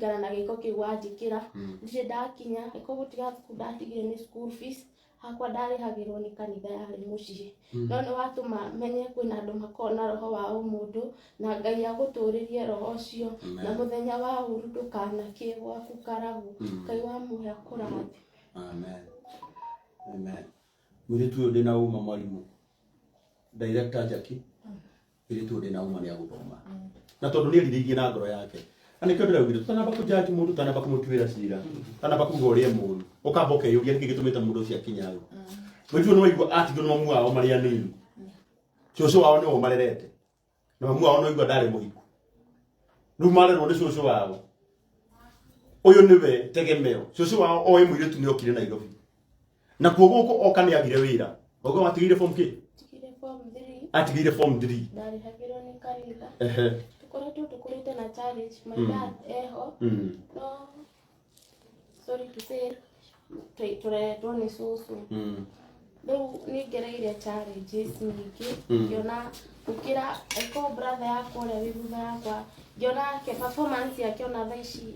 Kũringana na gĩko kĩu wanjĩkĩra, ndirĩ ndakinya. Ĩko gũtiga thukuru ndatigire nĩ school fees hakwa ndarĩhagĩrwo nĩ kanitha yarĩ mũciĩ, no nĩ watũma menye kwĩna andũ makoragwo na roho wa ũmũndũ, na Ngai agũtũrĩrie roho ũcio, na mũthenya wa ũru ndũkanakie gwaku karagũ. Ngai wa muoyo akũrathime. Amen. Amen. Mũirĩtu ũyũ ndĩna ũma, mwarimũ director Jackie, mũirĩtu ũyũ ndĩna ũma nĩ agũthoma, na tondũ nĩ erirĩirie na ngoro yake, na nĩkĩo ndĩraugire tũtanamba kũjaji mũndũ, tũtanamba kũmũtuĩra cira, tũtanamba kuga ũrĩa e mũũru, ũkamba ũkeyũria nĩkĩ gĩtũmĩte mũndũ ũcio akinye hau. Mũirĩtu ũyũ nĩ waigua atigwo nĩ mamu wao marĩ anini, cũcũ wao nĩwe ũmarerete, na mamu wao no igua ndarĩ mũhiku, rĩu marerwo nĩ cũcũ wao. Ũyũ nĩwe tegemeo. Cũcũ wao oĩ mũirĩtu nĩ okire Nairobi, na kuo gũkũ oka nĩ agire wĩra. Oga watigĩire form kĩ? Tigire form 3. Atigĩire form 3. Ndarĩhagĩrwo nĩ kanitha. Tũkoretwo tũkũrĩte na challenge. My dad eho, no sorry to say, tũreretwo nĩ cũcũ. Rĩu nĩ ngereire challenges nyingĩ, ngĩona gũkĩra eko brother yakwa ũrĩa wĩ thutha yakwa, ngĩona yake performance yake ona thaa ici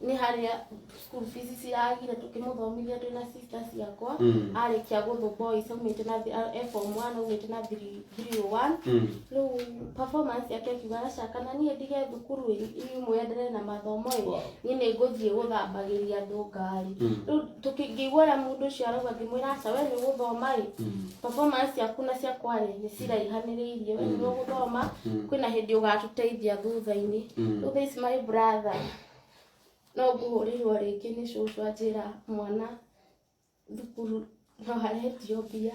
nĩ harĩa school fees ciragire tũkĩmũthomithia twĩna sister ciakwa. Arĩkia gũthũ boys aumĩte na e form 1 aumĩte na 301. Rĩu performance yake akiuga aca, kana niĩ ndige thukuru ĩ, inyuĩ mwenderee na mathomo ĩ. Niĩ nĩ ngũthiĩ gũthambagĩria andũ ngari. Rĩu ngĩigua ũrĩa mũndũ ũcio arauga, ngĩmwĩra aca, we nĩ ũgũthoma ĩ, performance ciaku na ciakwa rĩ nĩ ciraihanĩrĩirie, we nĩ ũgũthoma, kwĩna hĩndĩ ũgatũteithia thutha-inĩ. Rĩu thaa ici, my brother, no ngũhũrĩrwo rĩngĩ nĩ cũcũ anjĩra mwana thukuru no aretio mbia,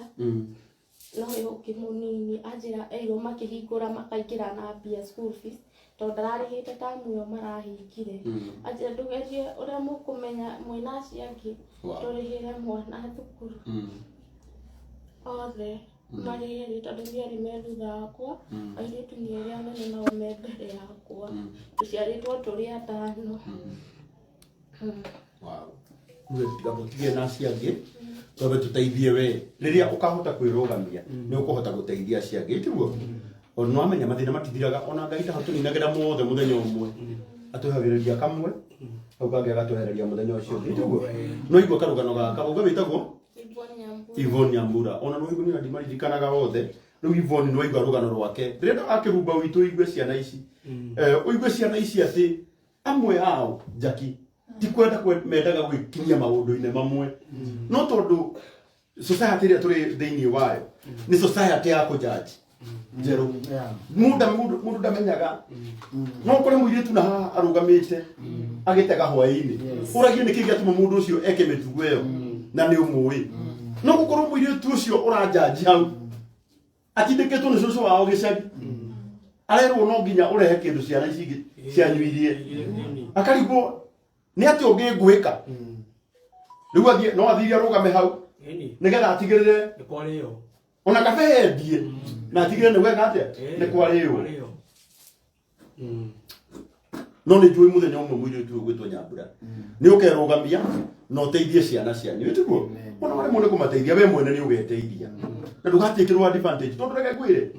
no ũyũ ũngĩ mũnini anjĩra eirwo makĩhingũra makaingĩra na mbia school fees tondũ ndararĩhĩte tamu ĩyo marahingire. Anjĩra ndũgerie ũrĩa mũkũmenya mwĩna acio angĩ, tũrĩhĩre mwana thukuru. Othe marĩ erĩ, tondũ nĩ erĩ me thutha wakwa, airĩtu nĩ erĩ anene nao me mbere yakwa. Tũciarĩtwo tũrĩ atano. Wow. Uge tiga mũtige na acio angĩ, twambe tũteithie we. Rĩrĩa ũkahota kwĩrũgamia, nĩ ũkũhota gũteithia acio angĩ, tiguo? Ona nĩwamenya mathĩna matithiraga, ona Ngai tahatũninagĩra mothe mũthenya ũmwe, atwehagĩrĩria kamwe, kau kangĩ agatwehereria mũthenya ũcio ũngĩ, tiguo? No igua karũgano gaka, uga wĩtagwo Yvonne Nyambura. Yvonne Nyambura. Ona no igua niĩ ndimaririkanaga othe. Rĩu Yvonne nĩ waigua rũgano rwake. Ndĩrenda akĩrumba witũ ũigue ciana ici. Ũigue ciana ici atĩ amwe ao, Jackie, ti kwenda mendaga gwĩkinyia maũndũ-inĩ mamwe, no tondũ society ĩrĩa tũrĩ thĩinĩ wayo nĩ society ya kũjaji njerũ. Mũndũ ndamenyaga, no ũkore mũirĩtu na haha arũgamĩte agĩtega hwaĩ-inĩ, ũragie nĩkĩ gĩatũma mũndũ ũcio eke mĩtugo ĩyo, na nĩ ũmũĩ. No gũkorwo mũirĩtu ũcio ũranjanji hau atindĩkĩtwo nĩ cũcũ wao gĩcagi, arerwo no nginya ũrehe kĩndũ ciana ici ingĩ cianyu irie, akarigwo nĩ atĩ ũngĩngwĩka. Rĩu athiĩ, no athiire arũgame hau nĩgetha atigĩrĩre nĩ kwarĩo. Ona kabe endie na atigĩrĩre nĩ gweka atĩa, nĩ kwarĩo. No nĩ njũĩ mũthenya ũmwe mũirĩtu ũyũ gwĩtwo Nyambura nĩ ũkerũgamia na ũteithie ciana cianyu, ĩtiguo? Ona waremwo nĩ kũmateithia, we mwene nĩ ũgeteithia na ndũgatĩkĩrwo advantage, tondũ reke ngwĩre,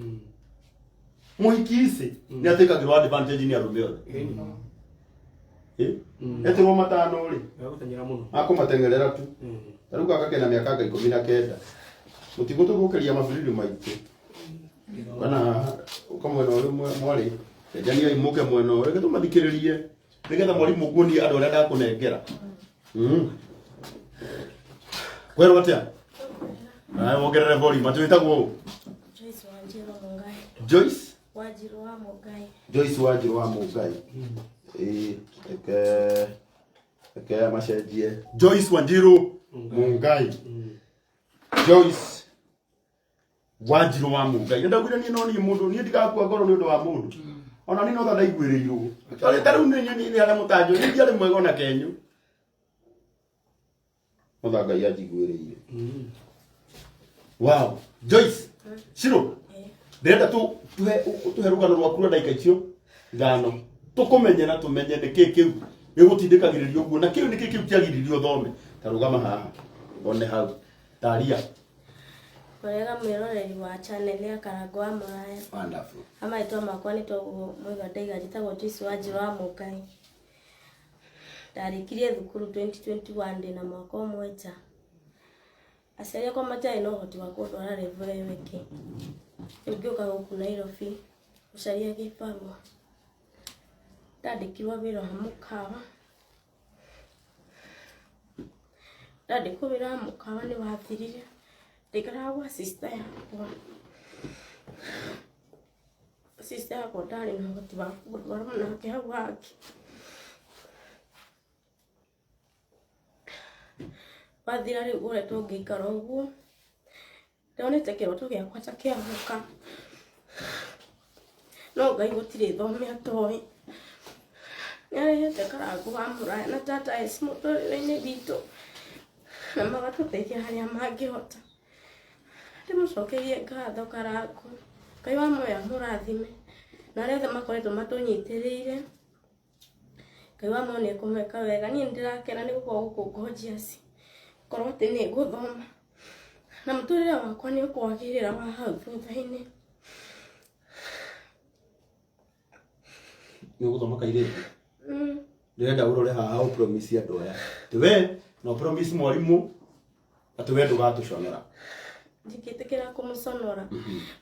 mũhiki ici nĩ atĩkagĩrwo advantage nĩ arũme othe. Eh? Etirwo matano rĩ, Gagũteng'era mũno. Akũmateng'erera tu. Ta rĩu gaka kena mĩaka anga 19, mũtigũtũthũkĩria mabiriri maitũ kana haha ũka mwena ũyũ, mwarĩ cenjaniai mũke mwena ũyũ, reke tũmathikĩrĩrie nĩgetha mwarimũ nguonie andũ arĩa ndakũnengera. Kwerwo atĩa? Aya, wongerere volume. Atĩ wĩtagwo ũ? Joyce Wanjiru Mungai. Joyce Wanjiru wa Mungai. Joyce Wanjiru wa Mũngai. Ĩĩ, reke aya macenjie. Joyce Wanjiru Mũngai. Joyce Wanjiru wa Mũngai. Nĩ ndaugire niĩ no niĩ mũndũ niĩ ndigakua ngoro nĩ ũndũ wa mũndũ. Ona niĩ no tha ndaiguĩrĩirwo. Ta rĩu nĩ niĩ harĩa mũtanjũ, niĩ ndiarĩ mwega ona kenyu. No tha Ngai anjiguĩrĩire. Wow. Joyce, Shiro, ndĩrenda tu tuhe rũgano rwaku rwa ndagĩka icio 5, tũkũmenye na tũmenye nĩ kĩ kĩu gĩgũtindĩkagĩrĩria ũguo, na kĩu nĩ kĩ kĩu kĩagiririe ũthome. Ta rũgama haha one hau taria. Wega mwĩroreri wa channel ya Karango wa Mũraya. Wonderful. Amarĩtwa makwa nĩ toguo mwĩga ndaiga, njĩtagwo Joyce Wanjiru wa Mũngai. Ndarĩkirie thukuru 2021 ndĩna mwaka ũmwe nja. Aciari akwa matiarĩ na ũhoti wa kũndwara level ĩyo ĩngĩ. Rĩu ngĩũka gũkũ Nairobi gũcaria gĩbarũa. Ndandĩkirwo wĩra wa mũkawa. Ndandĩkwo wĩra wa mũkawa nĩ wathirire. Ndaikaraga gwa sister yakwa. Sister yakwa ndarĩ na ũhoti wa kũndwara nake hau hangĩ. Wathira rĩu ngoretwo ngĩikara ũguo, ndonete kĩroto gĩakwa ta kĩahuka, no Ngai gũtirĩ thome atoĩ. Nĩ arehete Karangũ wa Mũraya na Tata S mũtũrĩre-inĩ witũ na magatũteithia harĩa mangĩhota. Ndĩmũcokerie ngatho Karangũ, Ngai wa muoyo amũrathime na arĩa othe makoretwo matũnyitĩrĩire. Ngai wa muoyo nĩ ekũmeka wega. Niĩ nĩ ndĩrakena nĩ gũkorwo gũkũ Gorgeous, gũkorwo atĩ nĩ ngũthoma na mũtũrĩre wakwa nĩ ũkwagĩrĩra wa hau thutha-inĩ. Nĩ ũgũthoma kairĩtu? Ndĩrenda ũrore haha ũ promise andũ aya. Atĩ we na ũ promise mwarimũ atĩ we ndũgatũconora. Ndingĩtĩkĩra kũmũconora.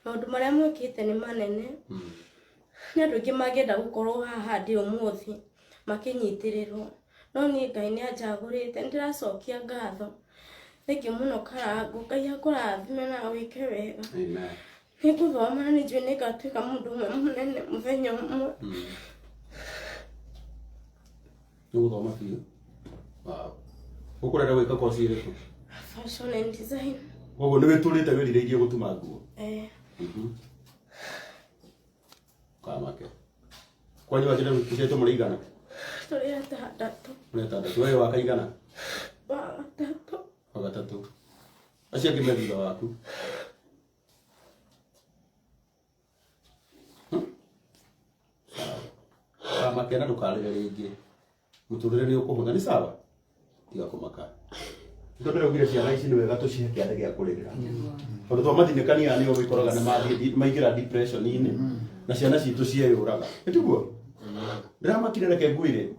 Maũndũ marĩa mwĩkĩte nĩ manene. Nĩ andũ aingĩ mangĩenda gũkorwo haha ndĩ ũmũthĩ makĩnyitĩrĩrwo. No niĩ Ngai nĩ anjagũrĩte, nĩ ndĩracokia ngatho. Thengiũ mũno Karangũ, Ngai akũrathime na wĩke wega. Amen. Nĩ ngũthoma na nĩ njũĩ nĩ ngatuĩka mũndũ ũmwe mũnene mũthenya ũmwe. Nĩ ũgũthoma biũ? Wow. Ũkũrenda gwĩka kosi ĩrĩkũ? Fashion and design. Koguo nĩ wĩtũrĩte wĩrirĩirie gũtuma nguo? Eh. Kamake. Kwanyu wajire gũciĩtwo mũrĩ igana? Tũrĩ atandatũ. Mũrĩ atandatũ. We wa kaigana? Wa gatatũ. Wa gatatũ. Acio angĩ me thutha waku. Sawa. Kamake na ndũkarĩre rĩngĩ. Mũtũrĩre nĩ ũkũhũtha nĩ sawa? Tiga kũmaka. Nĩkĩo ndĩraugire ciana ici nĩ wega tũcihe kĩande gĩa kũrĩrĩra. Tondũ twamathinĩkania nĩo wĩkoraga nĩ mathiĩ maingĩra depression-inĩ na ciana citũ cieyũraga. Nĩ tiguo? Ndĩramakire reke ngwĩre.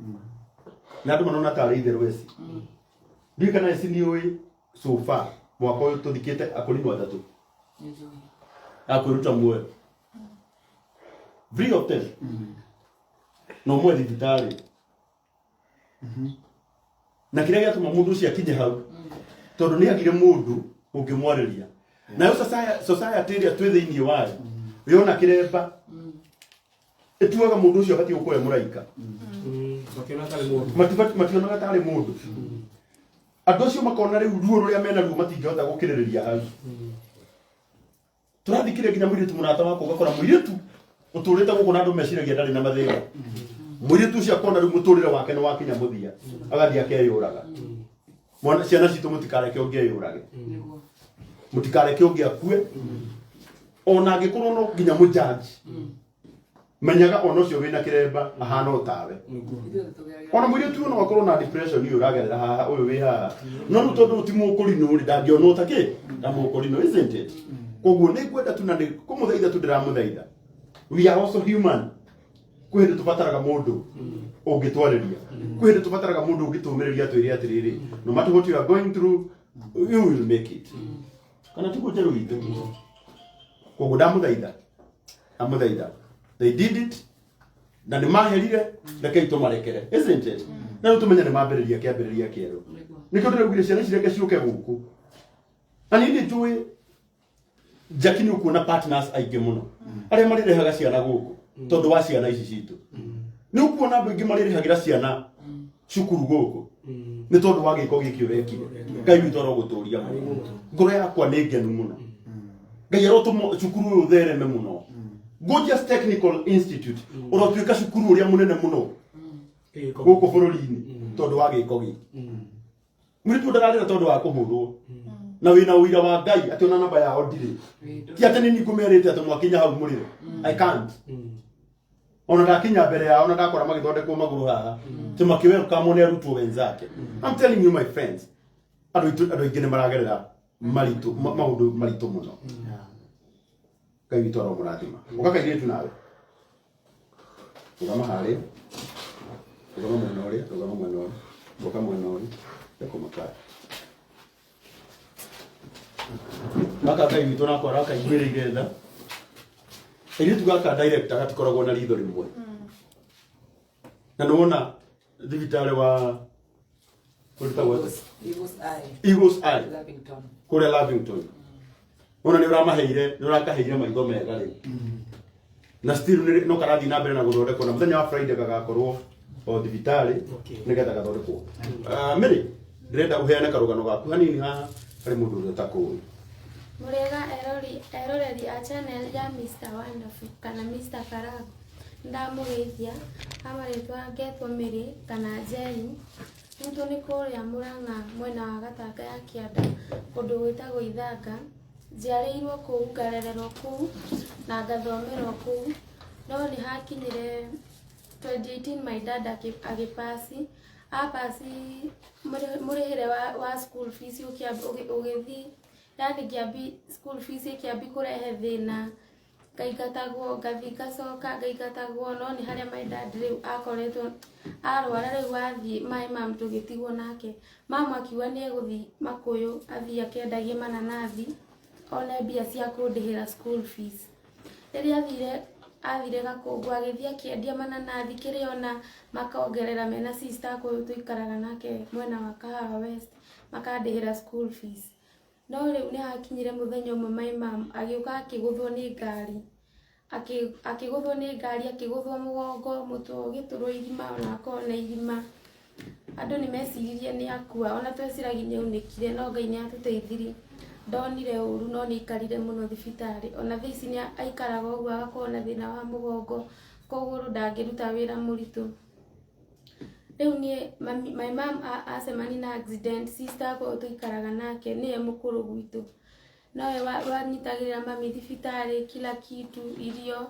Na andũ manona tarĩ itherũ eci. Ndiũĩ kana eci nĩ ũĩ so far mwaka ũyũ tũthikĩte akũrinũ atatũ a kwĩruta muoyo. Three of them. Na ũmwe thibitarĩ. Na kĩrĩa gĩatũma mũndũ ũcio akinye hau tondũ nĩ agire mũndũ ũngĩmwarĩria. Nayo society ĩrĩa twĩ thĩinĩ wayo yona kĩremba ĩtuaga mũndũ ũcio abatiĩ gũkorwo e mũraika. Mationaga tarĩ mũndũ. Andũ acio makona rĩu ruo rũrĩa mena ruo matingĩhota gũkĩrĩrĩria hau. Tũrathikĩrĩria nginya mũirĩtu mũrata wakwa ũgakora mũirĩtu ũtũrĩte gũkũ na andũ meciragia ndarĩ na mathĩna. Mũirĩtu ũcio akona rĩu mũtũrĩre wake nĩ wakinya mũthia agathiĩ akeyũraga. Mwana ciana citũ mũtikareke ũngĩ eyũrage. Mũtikareke ũngĩ akue. Ona angĩkorwo no nginya mũjaji. Menyaga ona ũcio wĩna kĩremba ahana o tawe. Ona mũirĩtu ũyũ no akorwo na depression ũyũ ũragerera haha ũyũ wĩ haha. No rĩu tondũ ti mũkũrinũ rĩ ndangĩonwo ta kĩ? Ta mũkũrinũ isn't it? Koguo nĩ ngwenda tu na nĩ kũmũthaitha tu ndĩramũthaitha. We are also human. Kwĩ hĩndĩ tũbataraga mũndũ ũngĩtwarĩria. Kwĩ hĩndĩ tũbataraga mũndũ ũngĩtũmĩrĩria atwĩre atĩrĩrĩ, no matter what you are going through, you will make it. Kana tiguo njerũ witũ? Koguo ndamũthaitha. Ndamũthaitha. They did it. Na nĩ maherire, rekei tũmarekere. Isn't it? Na rĩu tũmenye nĩ mambĩrĩria kĩambĩrĩria kĩerũ. Nĩkĩo ndĩraugire ciana ici reke ciũke gũkũ. Na niĩ nĩ njũĩ Jackie nĩ ũkuona partners aingĩ mũno arĩa marĩrehaga ciana gũkũ tondũ wa ciana ici citũ. Nĩ ũkuona andũ aingĩ marĩrĩhagĩra ciana cukuru gũkũ nĩ tondũ wa gĩko gĩkĩ ũrekire. Ngai witũ arogũtũria mũno. Ngoro yakwa nĩ ngenu mũno. Ngai arotũma cukuru ũyũ ũthereme mũno. Gorgeous Technical Institute ũrotuĩka cukuru ũrĩa mũnene mũno gũkũ bũrũri-inĩ tondũ wa gĩko gĩkĩ. Mũirĩtu ndararĩra tondũ wa kũhũrwo. Na wĩna ũira wa Ngai atĩ ona namba yao ndirĩ. Ti atĩ nĩ niĩ ngũmerĩte atĩ mwakinya hau mũrĩre. I can't. Ona ndakinya mbere yao na ndakora magĩthondekwo magũrũ haha. Atĩ makĩ-welcome nĩ arutwo wenzake. I'm telling you my friends. Andũ aingĩ nĩ maragerera maritũ, maũndũ maritũ mũno. Ngai witũ aromũrathima. Ũka kairĩtu nawe. Rũgama harĩa. Rũgama mwena ũrĩa, rũgama mwena ũrĩa. Ngoka mwena ũyũ ekũmakaya gaka Ngai witũ nako arakaiguĩrĩire tha. Kairĩtu gaka director gatikoragwo na ritho rĩmwe. Na nĩwona thibitarĩ wa ũrĩtagwo atĩa? Eagle's Eye, Eagles Eye Lavington. kũrĩa Lavington. Wona nĩ ũramaheire, nĩ ũrakaheire maitho mega rĩu. Na still no karathiĩ na mbere na gũthondekwo, na mũthenya wa Friday gagakorwo o thibitarĩ nĩgetha gathondekwo. Mary, ndĩrenda ũheane karũgano gaku hanini haha harĩ mũndũ ũrĩa ũtakũĩ. Mũrĩega eroreri a channel ya Mr. Wonderful kana Mr. Karago. Ndamũgeithia, amarĩtwa ngetwo Mary kana Njeri. Gwitũ nĩ kũrĩa Mũrang'a mwena wa Gatanga ya Kĩanda, kũndũ gwĩtagwo Ithanga. Njiarĩirwo kũu, ngarererwo kũu na ngathomera kũu. No nĩ hakinyire 2018 my dad agĩpasi. Apasi, mũrĩhĩre wa school fees ũgĩthiĩ, yani ngĩambi school fees ĩkĩambi kũrehe thĩna, ngaingatagwo, ngathiĩ ngacoka ngaingatagwo. No nĩ harĩa my dad rĩu akoretwo arwara, rĩu athiĩ, my mom tũgĩtigwo nake. Mama akiuga nĩ egũthiĩ Makũyũ, athiĩ akendagie mananathi one mbia cia kũndĩhĩra school fees. Rĩrĩa athire Gakũngũ, agĩthiĩ akĩendia mananathi, kĩrĩa ona makongerera mena sister akwa ũyũ tũikaraga nake mwena wa Kahawa West, makandĩhĩra school fees. No rĩu nĩ hakinyire mũthenya ũmwe my mom agĩũka akĩgũthwo nĩ ngari, akĩgũthwo nĩ ngari, akĩgũthwo mũgongo, mũtwe ũgĩtũrwo irima, ona akona irima. Andũ nĩ meciririe nĩ akua, ona tweciragia nĩ aunĩkire, no Ngai nĩ atũteithirie, ndonire ũru, no nĩ aikarire mũno thibitarĩ. Ona thaa ici nĩ aikaraga ũguo, agakorwo na thĩna wa mũgongo, kũgũrũ, ndangĩruta wĩra mũritũ. Rĩu niĩ my mom acemania na accident, sister akwa ũyũ tũikaraga nake, nĩwe mũkũrũ gwitũ, nowe wanyitagĩrĩra mami thibitarĩ, kila kitu, irio.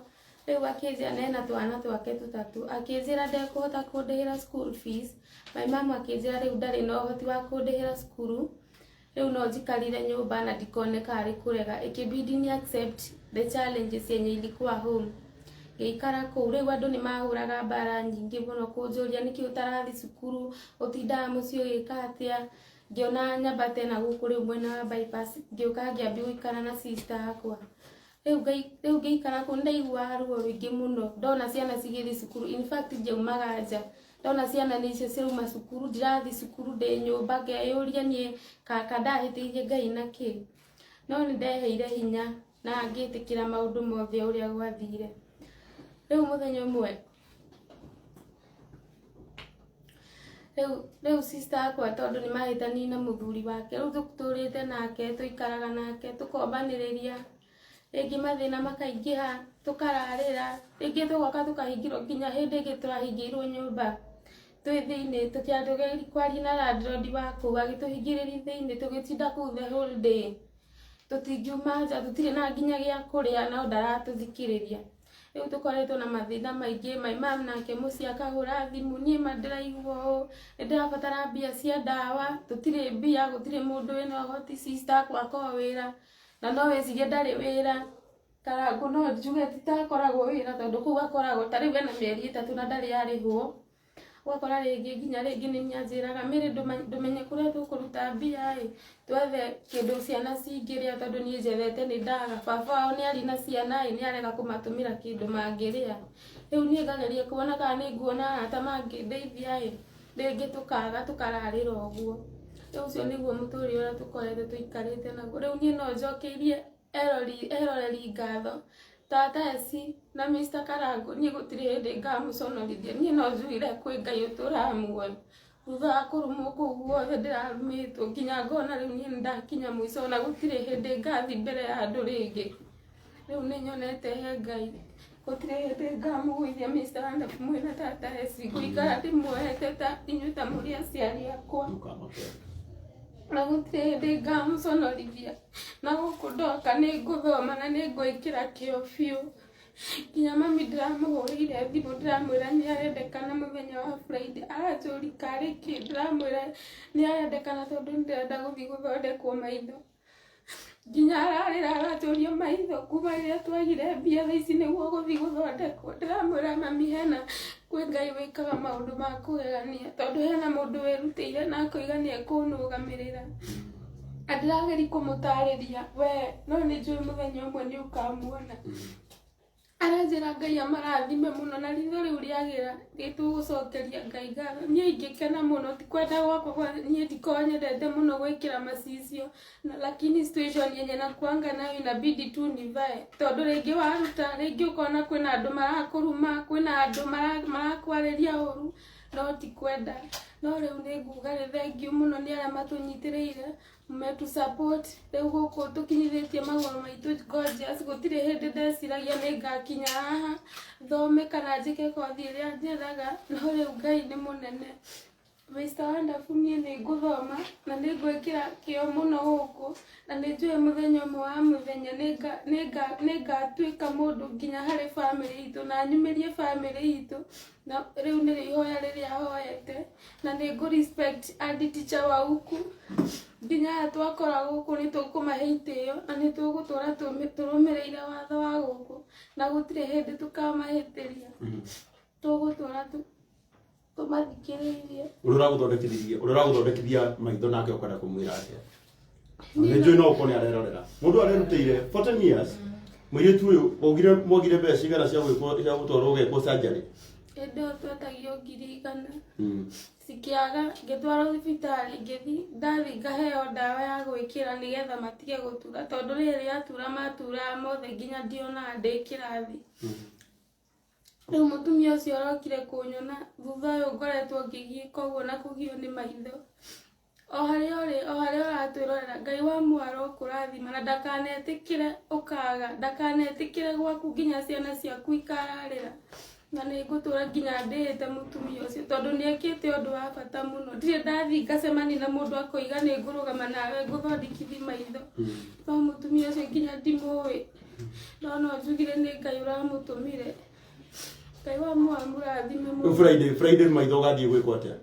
Rĩu akĩnjĩra, na ena twana twake tũtatũ, akĩnjĩra ndekũhota kũndĩhĩra school fees. My mom akĩnjĩra rĩu ndarĩ na ũhoti wa kũndĩhĩra cukuru, rĩu no njikarire nyũmba na ndikone karĩ kũrega. Ikibidi ni accept the challenges yenye ilikuwa home, ngĩikara kũu. Rĩu andũ nĩ mahũraga mbara nyingĩ mũno kũnjũria, nĩkĩ ũtarathi cukuru, ũtindaga mũciĩ ũgĩka atĩa? Ngĩona nyambate na gũkũ rĩu mwena wa Bypass, ngĩũka ngĩambia gũikara na sister akwa. Rĩu ngĩikara kũu, nĩndaiguaga ruo rũingĩ mũno ndona ciana cigĩthiĩ cukuru. In fact, njaumaga nja ndona ciana nĩ icio cirauma cukuru, ndirathi cukuru, ndĩ nyũmba, ngeyũria niĩ kaka ndahĩtĩirie Ngai na kĩ. No nĩ ndeheire hinya na ngĩtĩkĩra maũndũ mothe ũrĩa gwathire. Rĩu mũthenya ũmwe rĩu sister akwa, tondũ nĩ mahĩtanirie na mũthuri wake, rĩu tũtũrĩte nake, tũikaraga nake, tũkombanĩrĩria, rĩngĩ mathĩna makaingĩha, tũkararĩra, rĩngĩ tũgoka tũkahingĩrwo, nginya hĩndĩ ĩngĩ tũrahingĩirwo nyũmba twĩ thĩinĩ, tũkĩgeria kwaria na landlord wa kũu, agĩtũhingĩrĩria thĩinĩ, tũgĩtinda kũu the whole day, tũtingiuma nja, tũtirĩ na nginya gĩa kũrĩa, no ndaratũthikĩrĩria. Rĩu tũkoretwo na mathĩna maingĩ. My mom nake mũciĩ akahũra thimũ, niĩ ma ndĩraigua ũũ, nĩ ndĩrabatara mbia cia ndawa, tũtirĩ mbia, gũtirĩ mũndũ wĩna ũhoti. Sister akwa akorwo wĩra, na no wĩcirie ndarĩ wĩra, Karangũ, no njuge ti ta akoragwo wĩra, tondũ kũu akoragwo ta rĩu ena mĩeri 3 na ndarĩ arĩhwo. Ũgakora rĩngĩ nginya rĩngĩ nĩ nyanjĩraga, Mĩrĩ, ndũmenye kũrĩa tũkũruta mbia ĩ, twethe kĩndũ ciana cingĩrĩa, tondũ niĩ njethete nĩ ndaga. Baba wao nĩ arĩ na ciana ĩ, nĩ arega kũmatũmĩra kĩndũ mangĩrĩa. Rĩu niĩ ngageria kuona kana nĩ nguona arata mangĩndeithia ĩ, rĩngĩ tũkaga, tũkararĩra ũguo. Rĩu ũcio nĩguo mũtũrĩre ũrĩa tũkoretwo tũikarĩte naguo. Rĩu niĩ no njokeirie eroreri ngatho, Tata Eci na Mr. Karangũ. Niĩ gũtirĩ hĩndĩ ngamũconorithia. Niĩ no njugire kwĩ Ngai ũtũraga muoyo, thutha wa kũrumwo kũu guothe ndĩrarumĩtwo, nginya ngona rĩu niĩ nĩndakinya mũico na gũtirĩ hĩndĩ ngathi mbere ya andũ rĩngĩ. Rĩu nĩ nyonete he Ngai, gũtirĩ hĩndĩ ngamũgũithia. Mr. Wonderful mwĩna Tata Eci, ngũikara ndĩmuoete ta inyuĩ, ta mũrĩ aciari akwa, na gũtirĩ hĩndĩ ngamũconorithia. Na gũkũ ndoka nĩ ngũthoma na nĩ ngwĩkĩra kĩo biũ. Nginya mami ndĩramũhũrĩire thimũ, ndĩramwĩra nĩ arendekana mũthenya wa Friday, aranjũria karĩ kĩ, ndĩramwĩra nĩ arendekana tondũ ndĩrenda gũthiĩ gũthondekwo maitho. Nginya ararĩra aratũria maitho kuma rĩrĩa twagire mbia thaa ici nĩguo gũthiĩ gũthondekwo. Ndĩramwĩra mami hena kwĩ Ngai wĩkaga maũndũ ma kũgegania tondũ hena mũndũ wĩrutĩire na akoiga nĩ ekũnũgamĩrĩra. Na ndĩrageria kũmũtarĩria we no nĩ njũĩ mũthenya ũmwe nĩ ũkamuona. Aranjĩra Ngai amarathime mũno na ritho rĩu rĩagĩra nĩtũgũcokeria Ngai ngatho. Niĩ ingĩkena mũno ti kwenda gwakwa kwa niĩ ndikoragwo nyendete mũno gwĩkĩra macicio na lakini situation yenye nakuanga nayo inabidi tu nivae tondũ rĩngĩ waruta rĩngĩ ũkona kwĩna andũ marakũruma kwĩna andũ marakwarĩria ũru no ti kwenda. No rĩu nĩ nguga nĩ thengiũ mũno nĩ arĩa matũnyitĩrĩire metu support rĩu gũkũ tũkinyithĩtie magũrũ maitũ gorgeous gũtirĩ hĩndĩ ndeciragia nĩ ngakinya haha thome kana njĩke kothi ĩrĩa nyendaga no rĩu Ngai nĩ mũnene. Mr Wonderful niĩ nĩ ngũthoma na nĩ ngwĩkĩra kĩo mũno gũkũ na nĩ njũĩ mũthenya ũmwe wa mũthenya nĩ ngatuĩka mũndũ nginya harĩ bamĩrĩ itũ na nyumĩrie bamĩrĩ itũ na rĩu nĩrĩo ihoya rĩrĩa hoete na nĩ ngũ respect andi teacher wa huku nginya aya twakora gũkũ nĩ tũkũmahe itĩo na nĩ tũgũtũra tũrũmĩrĩire watho wa gũkũ na gũtirĩ hĩndĩ tũkamahĩtĩria tũgũtũra tũmathikĩrĩirie. Ũrĩa ũragũthondekithirie ũrĩa ũragũthondekithia maitho nake ũkwenda kũmwĩra atĩa? Nĩ njũĩ no ũkorwo nĩ arerorera mũndũ arerutĩire 14 years mũirĩtu ũyũ waugire mwagire mbeca cigana cia gwĩkwo cia gũtwarwo ũgekwo surgery? Hĩndĩ ĩyo twetagio 100,000 cikĩaga ngĩtwarwo thibitarĩ ngĩthi ndathi ngaheo ndawa ya gwĩkĩra nĩgetha matige gũtura tondũ rĩrĩ rĩatura maturaga mothe nginya ndionaga ndĩ kĩrathi. Rĩu mũtumia ũcio arokire kũnyona thutha ũyũ ngoretwo ngĩgiĩka ũguo na kũgio nĩ maitho. O harĩa ũrĩ, o harĩa ũratwĩrorera, Ngai wa muoyo arokũrathima na ndakanetĩkĩre ũkaga, ndakanetĩkĩre gwaku nginya ciana ciaku ikararĩra. Na nĩ ngũtũra nginya ndĩĩte mũtumia ũcio tondũ nĩ ekĩte ũndũ wa bata mũno. Ndirĩ ndathiĩ ngacemania na mũndũ akoiga nĩ ngũrũgama nawe ngũthondekithie maitho. No mũtumia ũcio nginya ndimũĩ. No no njugire nĩ Ngai ũramũtũmire. Ngai wa muoyo amũrathime Rĩu mũno. Friday Friday maitho ũgathiĩ gwĩkwo atĩa?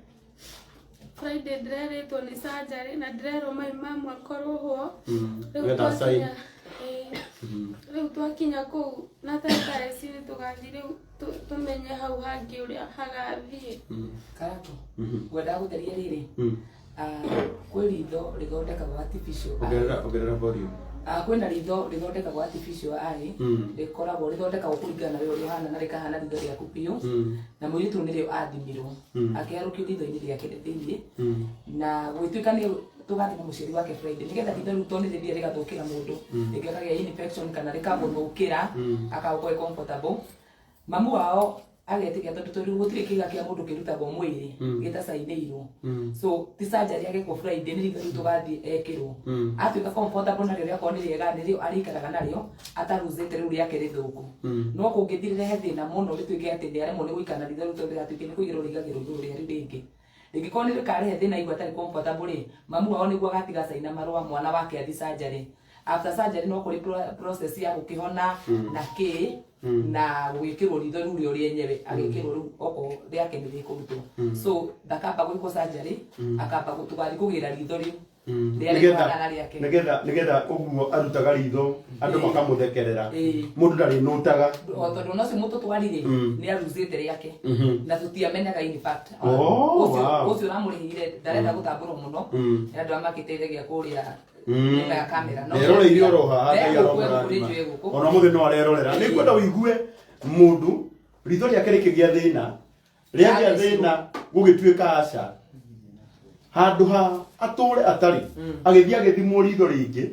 Friday ndĩrerĩtwo nĩ surgery na ndĩrerwo mai mamwe akorwo ho. Rĩu Wenda sign. twakinya rĩu twakinya kũu na tata eci nĩ tũgathiĩ rĩu tũmenye hau hangĩ ũrĩa hagathiĩ. Karako ngwendaga gũtheria rĩrĩ kwĩ ritho rĩthondekagwo artificial eye. Ongerera ongerera volume. Kwĩna ritho rĩthondekagwo artificial eye rĩkoragwo rĩthondekagwo kũringana na we ũrĩa ũhana na rĩkahana ritho rĩaku biũ na mũirĩtu ũyũ nĩrĩo athimirwo akĩharũkio ritho-inĩ rĩake thĩiniĩ na gũgĩtuĩka nĩ tũgathiĩ na mũciari wake Friday nĩgetha ritho rĩu tondũ nĩ rĩthiĩ rĩgathũkĩra mũndũ rĩngĩ akagĩa infection kana rĩkamũthũkĩra akaga gũkorwo e comfortable mamu wao agetĩkia tondũ tondũ gũtirĩ kĩga kĩa mũndũ kĩrutagwo mwĩrĩ gĩtacainĩirwo so ti surgery agekwo Friday nĩ ritho rĩu tũgathiĩ ekĩrwo atuĩka comfortable narĩo rĩakorwo nĩ rĩega nĩrĩo arĩikaraga narĩo ataruzĩte rĩu rĩake rĩthũku no kũngĩthiĩ rĩrehe thĩna mũno rĩtuĩke atĩ nĩ aremwo nĩ gũikara na ritho rĩu tondũ rĩgatuĩke nĩ kũigĩrwo rĩigagĩrwo igũrũ rĩa rĩu rĩngĩ rĩngĩkorwo nĩ rĩkarehe thĩna aigua atarĩ comfortable rĩ mamu wao nĩguo agatiga caina marũa mwana wake athi surgery after surgery no kũrĩ process ya gũkĩhona na kĩ na gwĩkĩrwo ritho rĩu rĩo rĩenyewe agĩkĩrwo rĩu okorwo rĩake nĩ rĩkũrutwo so ndakamba gwĩkwo surgery akamba tũgathiĩ kũgĩra ritho rĩu rĩrĩa Nĩgetha rĩkũhana na rĩake nĩgetha nĩgetha ũguo arutaga ritho andũ makamũthekerera mũndũ ndarĩ nũtaga. O tondũ ona ũcio mũtũtwarire nĩ aruzĩte rĩake na tũtiamenyaga in fact. Oh, Ũcio wow. ũcio ũramũrĩhĩire ndarenda gũtambũrwo mũno nĩ andũ arĩa makĩteithagia kũrĩa nyuma ya kamera no Eroreire oro haha Ngai Egũkũ, egũkũ, aromũrathima. nĩ njũĩ egũkũ. Ona mũthĩ no arerorera nĩ ngwenda ũigue mũndũ ritho rĩake rĩkĩgĩa thĩna rĩagĩa thĩna gũgĩtuĩka aca handũ ha atũre atarĩ agĩthiĩ agĩthimwo ritho rĩngĩ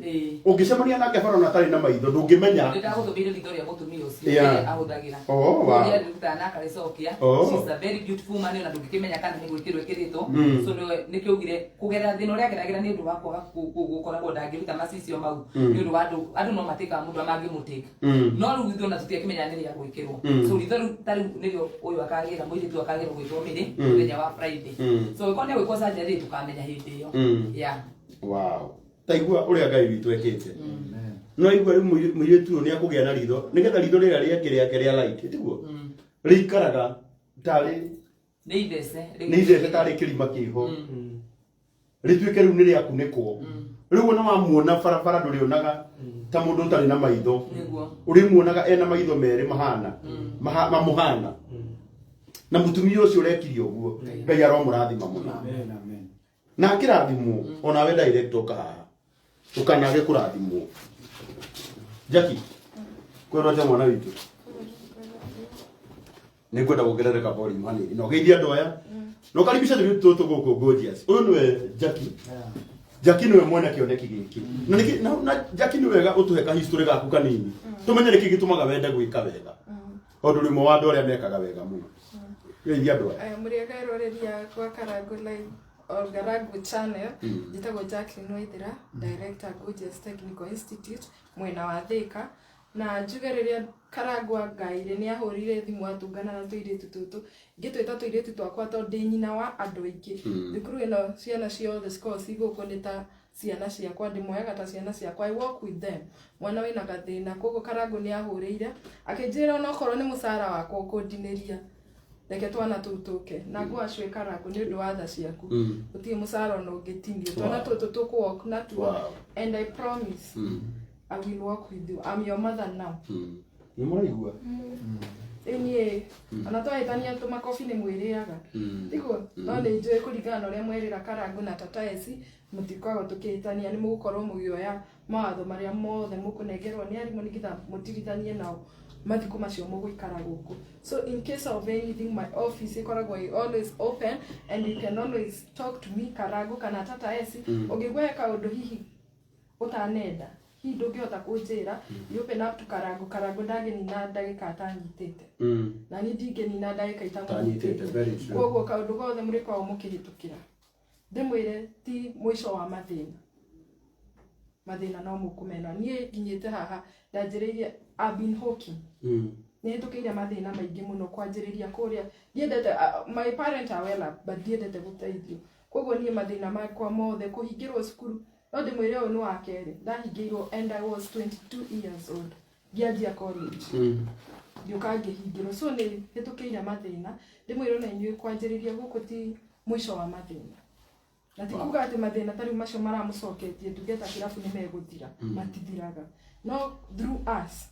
ũngĩcemania nake bara ona atarĩ na maitho ndũngĩmenya. Nĩ ndagũtũmĩire ritho rĩa mũtumia ũcio ũrĩa ahũthagĩra Oh, wow. ũrĩa arĩrutaga na akarĩcokia. She's a very beautiful woman ona ndũngĩkĩmenya kana nĩ gwĩkĩrwo ĩkĩrĩtwo so nĩkĩo augire kũgerera thĩna ũrĩa ageragĩra nĩ ũndũ wa kwaga gũkoragwo ndangĩruta macicio mau nĩ ũndũ wa andũ andũ no matĩkaga mũndũ mangĩmũtĩka no rĩu ithuĩ ona tũtiakĩmenya nĩ rĩa gwĩkĩrwo so ritho rĩu ta rĩu nĩrĩo ũyũ akagĩra mũirĩtu akagĩrwo gwĩkwo mĩrĩ mũthenya wa Friday so ĩkorwo nĩ gwĩkwo surgery tũkamenya hĩndĩ ĩyo yeah. Wow taigua ũrĩa Ngai witũ ekĩte no igua rĩu mũirĩtu ũyũ nĩ akũgĩa na ritho nĩgetha ritho rĩrĩa rĩake rĩake rĩa light tiguo rĩikaraga tarĩ nĩ ithece nĩ ithece tarĩ kĩrima kĩho rĩtuĩke rĩu nĩ rĩakunĩkwo. Rĩu ona wamuona barabara ndũrĩonaga ta mũndũ ũtarĩ na maitho. Nĩguo. Ũrĩmuonaga ena maitho merĩ mahana mamũhana. Na mũtumia ũcio ũrekire ũguo, Ngai aromũrathima mũno. Amen, amen. Na akĩrathimwo onawe direct ũka haha ũkanage kũrathimwo. Jackie, kwĩrwo atĩa mwana witũ? Nĩ ngwenda kuongerereka volume hanini na ũgeithie andũ aya na ũkaribisha tũirĩtu tũtũ gũkũ gorgeous. Ũyũ nĩwe Jackie. Jackie nĩwe mwene kĩoneki gĩkĩ na nĩkĩ na Jackie nĩ wega ũtũhe ka history gaku kanini tũmenye nĩkĩ gĩtũmaga wende gwĩka wega, tondũ ũrĩ ũmwe wa andũ arĩa mekaga wega mũno. Geithia andũ aya. Aya, mũrĩega eroreria kwa Karangu Live or Garangu Channel. Njĩtagwo Jacqueline Waithera, Director, Gorgeous Technical Institute mwena wa Thika. Na njuge rĩrĩa Karangu angaire nĩ ahũrire thimũ atũngana na tũirĩtu tũtũ, ngĩtwĩta tũirĩtu twakwa tondũ ndĩ nyina wa andũ aingĩ. Thukuru ĩno ciana ciothe cikoragwo ci gũkũ nĩ ta ciana ciakwa, ndĩmoyaga ta ciana ciakwa. I work with them, mwana wĩna gathĩna. Koguo Karangu nĩ ahũrĩire akĩnjĩra onokorwo nĩ mũcara wakwa ũkũndinĩria, reke twana tũu tũke na ngwacwe. Karangu, nĩ ũndũ wa tha ciaku, gũtirĩ mũcara ona ũngĩtinio. Twana tũtũ tũkũ-walk natuo and I promise I will walk with you. I'm your mother now. Nĩ mũraigua? Rĩu niĩ ona twahĩtania tũmakobi nĩ mwĩrĩaga, tiguo? No nĩ njũĩ kũringana na ũrĩa mwerĩra Karangu na Tata Esi, mũtikoragwo tũkĩhĩtania. Nĩ mũgũkorwo mũgĩoya mawatho marĩa mothe mũkũnengerwo nĩ arimũ nĩgetha mũtirithanie nao mathikũ macio mũgũikara gũkũ. So in case of anything, my office ĩkoragwo ĩ always open and you can always talk to me, Karangu kana Tata Esi. Ũngĩigua he kaũndũ hihi ũtanenda, hihi ndũngĩhota kũnjĩra, you open up to Karangu. Karangu ndangĩnina ndagĩka atanyitĩte, na niĩ ndingĩnina ndagĩka Atanyitĩte, itamũnyitĩte. Very true. Koguo kaũndũ gothe mũrĩkoragwo mũkĩhĩtũkĩra, ndĩmwĩre ti mũico wa mathĩna. Mathĩna no mũkũmena. Niĩ nginyĩte haha ndanjĩrĩirie, I've been hawking, nĩ hĩtũkĩire mathĩna maingĩ mũno kwanjĩrĩria kũrĩa. Ndiendete, my parent are well up, but ndiendete gũteithio. Koguo niĩ mathĩna makwa mothe, kũhingĩrwo cukuru, no ndĩmwĩre ũyũ nĩ wa kerĩ ndahingĩirwo, and I was 22 years old ngĩanjia college, ngĩũka ngĩhingĩrwo. So nĩ hĩtũkĩire mathĩna. Ndĩmwĩre ona inyuĩ kwanjĩrĩria gũkũ ti mũico wa mathĩna, na ti kuga atĩ mathĩna ta rĩu macio maramũcoketie ndungeta kĩrabu nĩ megũthira. Matithiraga, no through us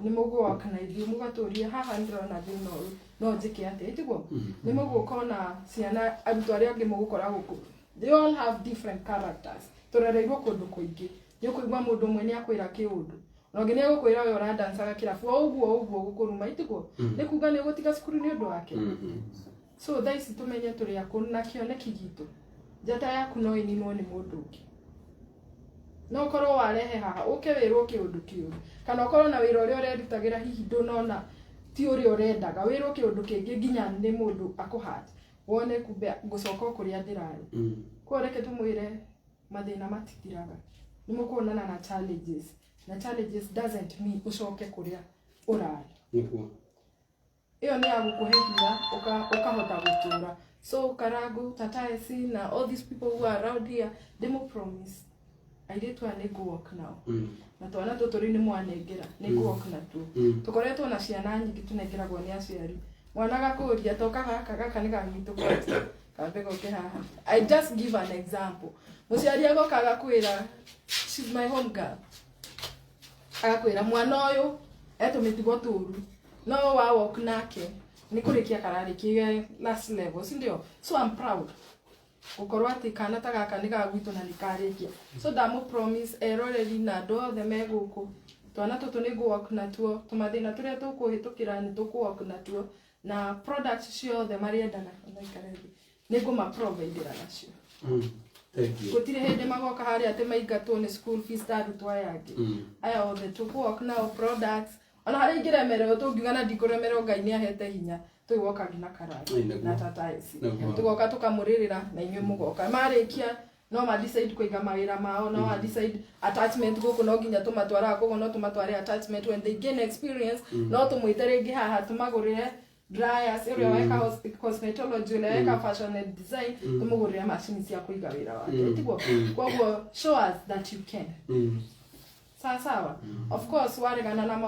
nĩ mũgũoka na ithuĩ mũgatũria haha ndĩrona thĩna ũyũ, no njĩke atĩa? Ĩtiguo nĩ mũgũka ona ciana, arutwo arĩa angĩ mũgũkora gũkũ, they all have different characters. Tũrereirwo kũndũ kũingĩ. Nĩ ũkũigua mũndũ ũmwe nĩ akwĩra kĩũndũ, na ũngĩ nĩ egũkwĩra we ũrandancaga kĩrabu o ũguo ũguo gũkũruma. Itiguo nĩ kuga nĩ ũgũtiga cukuru nĩ ũndũ wake. So thaa ici tũmenye tũrĩ akũrũ na kĩoneki gitũ, njata yaku no ĩninwo nĩ mũndũ ũngĩ. No ũkorwo warehe haha ũke wĩrwo kĩũndũ kĩũru, kana ũkorwo na wĩra ũrĩa ũrerutagĩra hihi ndũnona ti ũrĩa ũrendaga, wĩrwo kĩũndũ kĩngĩ nginya nĩ mũndũ akũhata, wone kumbe ngũcoka o kũrĩa ndĩrarĩ. Koguo reke tũmwĩre mathĩna matithiraga. Nĩ mũkuonana na challenges, na challenges doesn't mean ũcoke kũrĩa ũrarĩ. Nĩguo. Ĩyo nĩ ya gũkũhe hinya ũkahota gũtũra. So Karangu, Tata Esi na all these people who are around here, ndĩmũ promise airĩtu aya nĩ ngũ-walk nao, na twana tũtũ rĩu nĩ mwanengera, nĩ ngũ-walk natuo. Tũkoretwo na ciana nyingĩ tũnengeragwo nĩ aciari, mwana agakũria toka gaka, gaka nĩ gagwitũ kwanza, kambe goke haha. I just give an example. Mũciari agoka agakwĩra, she's my home girl, agakwĩra mwana ũyũ etũmĩtugo tũru, no wa walk nake nĩ kũrĩkia kararĩkia last level, si ndio? So I'm proud gũkorwo atĩ kana ta gaka nĩ ga gwitũ na nĩ karĩkia. So ndamũ promise eroreri na andũ othe me gũkũ, twana tũtũ nĩ ngũ-walk natuo, tũmathĩna tũrĩa tũkũhĩtũkĩra nĩ tũkũ-walk natuo, na product ciothe marĩendaga ona ikare thĩ nĩ ngũmaprovidĩra nacio. Thank you. Gũtirĩ hĩndĩ magoka harĩa atĩ maingatwo nĩ school fees ta arutwo aya angĩ. Aya othe tũkũ-walk nao products, ona harĩa ingĩremererwo, tũngiuga na ndikũremererwo, Ngai nĩ ahete hinya, tũgĩwoka nginya Karangu Ĩĩ, nĩguo. na Tata Esi. Nĩguo. Tũgoka tũkamũrĩrĩra na inyuĩ mũgoka marĩkia, no ma decide kũiga mawĩra mao, no ma decide attachment gũkũ, no nginya tũmatwaraga koguo no tũmatware attachment. When they gain experience, no tũmwĩte rĩngĩ haha tũmagũrĩre dryers, ũrĩa weka cosmetology, ũrĩa weka fashion and design, tũmũgũrĩre macini cia kũiga wĩra wake. Tiguo? Koguo show us that you can. Sawa sawa. Of course waregana na maũndũ.